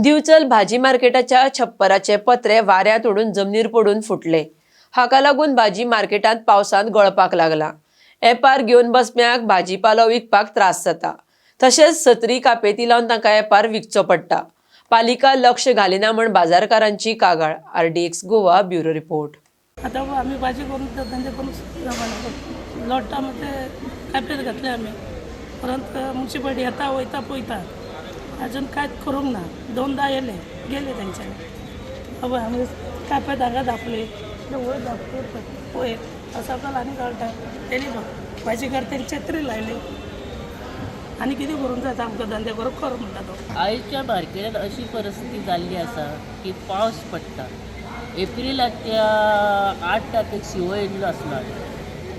दिवचल भाजी मार्केटाच्या छप्पराचे पत्रे वाऱ्यांत उडून जमनीर पडून फुटले. हाका लागून भाजी मार्केटांत पावसांत गळपाक लागला. एपार घेवन बसप्यांक भाजीपालो विकपाक त्रास जाता. तशेंच सत्री कापेती लावन तांकां एपार विकचो पडटा. पालिका लक्ष घालिना म्हण बाजारकारांची कागाळ. RDX Goa bureau report. आतां आमी भाजी करून ते धंदे करून लोट्टा मागीर ते कापेत घातले आमी. परंत मुन्सिपाल्टी येता वयता पळयता, अजून कांयच करूंक ना. दोनदा येयले गेले तेंच्यानी. हय, आमी कापेत हांगा धांपली, वयर धांपले, वयर सकयल आनी गळटा. तेणी भाजी करता छत्री लायली. आनी कितें करूंक जाता आमकां? धंदे करूंक कर म्हणटा तो. आयच्या मार्केटान अशी परिस्थिती जाल्ली आसा की पावस पडटा. एप्रिलाच्या 8 तारखेक शिवो येयल्लो आसलो.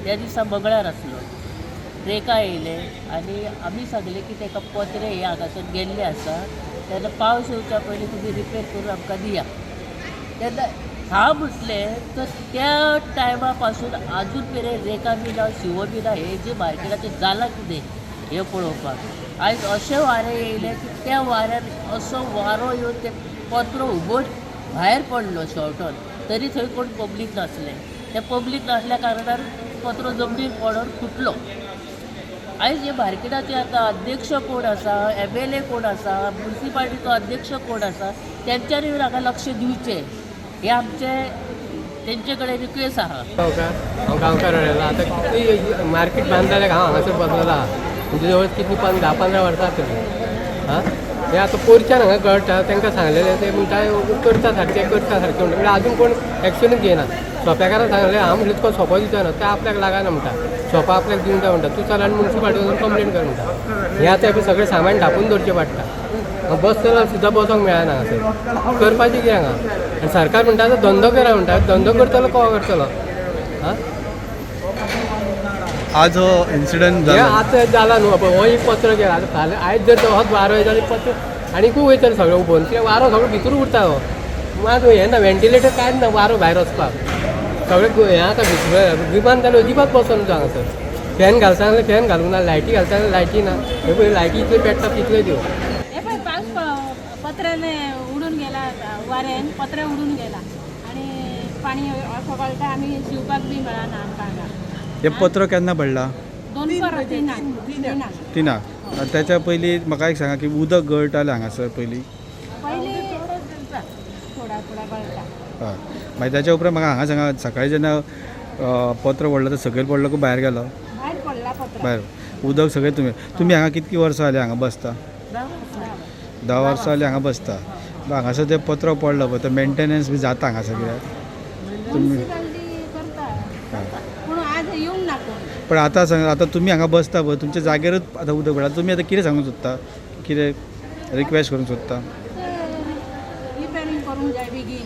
त्या दिसा मंगळार आसलो. ट्रेका येयले आनी आमी सांगलें की ताका पत्रे हे हांगासर गेल्ले आसा, तेन्ना पावस येवच्या पयलीं तुमी रिपेर करून आमकां दिया. तेन्ना हा म्हटलें तर त्या टायमा पासून आजून मेरेन रेका बी ना, शिवो बी ना. हे जे मार्केटाचें जालां कितें हें पळोवपाक आयज अशें वारें येयलें की त्या वाऱ्यान असो वारो येवन तें पत्रो उबोन भायर पडलो शॉर्टोन. तरी थंय कोण पब्लीक नासलें. तें पब्लीक नासल्या कारणान पत्रो जमनीर पडोन फुटलो. आयज हे मार्केटाचे आतां अध्यक्ष कोण आसा, एमएलए कोण आसा, मुन्सिपाल्टीचो अध्यक्ष कोण आसा, तेंच्यांनी येवन हांगा लक्ष दिवचें हें आमचें तेंचे कडेन रिक्वेस्ट आहा. गांवकार, हांव गांवकार उलयलां. आतां कितली मार्केट बांदता, हांव हांगासर बसलेलो आहा. म्हणजे जवळ कितली 10-15 वर्सां जातलीं. आं, हें आतां पोरच्यान हांगा गळटा. तांकां सांगलेलें, ते म्हणटा करता सारकें, करता सारकें म्हणटा. म्हणल्यार अजून कोण एक्शनूच घेयना. सोंपेकारान सांगलें, हांव म्हणलें तुका सोंपो दिवचो ना, ते आपल्याक लागना म्हणटा. सोंपो आपल्याक दिवंक जाय म्हणटा. तूं चल आनी मुन्सिपाल्टी वचून कंप्लेन कर म्हणटा. हें आतां हें सगळें सामान धांपून दवरचें पडटा. बसतलो सुद्दां बसोंक मेळना हांगासर. करपाचें कितें हांगा? आनी सरकार म्हणटा आतां धंदो करा म्हणटा. धंदो करतलो कोण करतलो? आं. आज हो इन्सिडंट हे जाला. आतां जाला न्हू, पळय हो एक पत्र गेला. आतां फाल्यां आयज जर होच वारो येता जाल्यार पत्र आनीकूय वयतलें सगळें उबोवन, कित्याक वारो सगळो भितर उरता. हो मात हें ना, वेंटिलेटर कांयच ना. वारो भायर वचपाक सगळें हें आतां भितर विमान जाल्यार अजिबात बसोन हांगासर. फॅन घालता जाल्यार फॅन घालूंक ना, लायटी घालता जाल्यार लायटी ना. हे पळय, लायटी इतल्यो पेट्टा तितल्यो त्यो. हे पळय, पावस पत्र्याने उडून गेला. वाऱ्यान पत्रे उडून गेला आणि पाणी असं गळटा. आमी शिवपाक बी मेळना आमकां हांगा. हे पत्र केन्ना पडला? दोन पर तिनाक, तिनाक. तिनाक. आनी त्याच्या पयलीं म्हाका एक सांगा की उदक गळटालें हांगासर पयलीं? पयलीं थोडा थोडा गळटा. हय, मागीर त्याच्या उपरांत म्हाका हांगा सांगा, सकाळी जेन्ना पत्र पडलो तो सकयल पडलो की भायर गेलो? भायर पडला पत्र. भायर उदक सगळें. तुमी तुमी हांगा कितलीं वर्सां जालीं हांगा बसता? 10 वर्सां जालीं हांगा बसता. हांगासर तें पत्र पडलो पळय, तो मेंटेनन्स बी जाता हांगासर कित्याक तुमी मुन्सिपाल्टी करता, पूण आज येवंक ना कोण. पण आतां सांग, आतां तुमी हांगा बसता पळय, तुमच्या जागेरूच आतां उदक पडला. तुमी आतां कितें सांगूंक सोदता, कितें रिक्वेस्ट करूंक सोदता? रिपेरींग करूंक जाय बेगीन.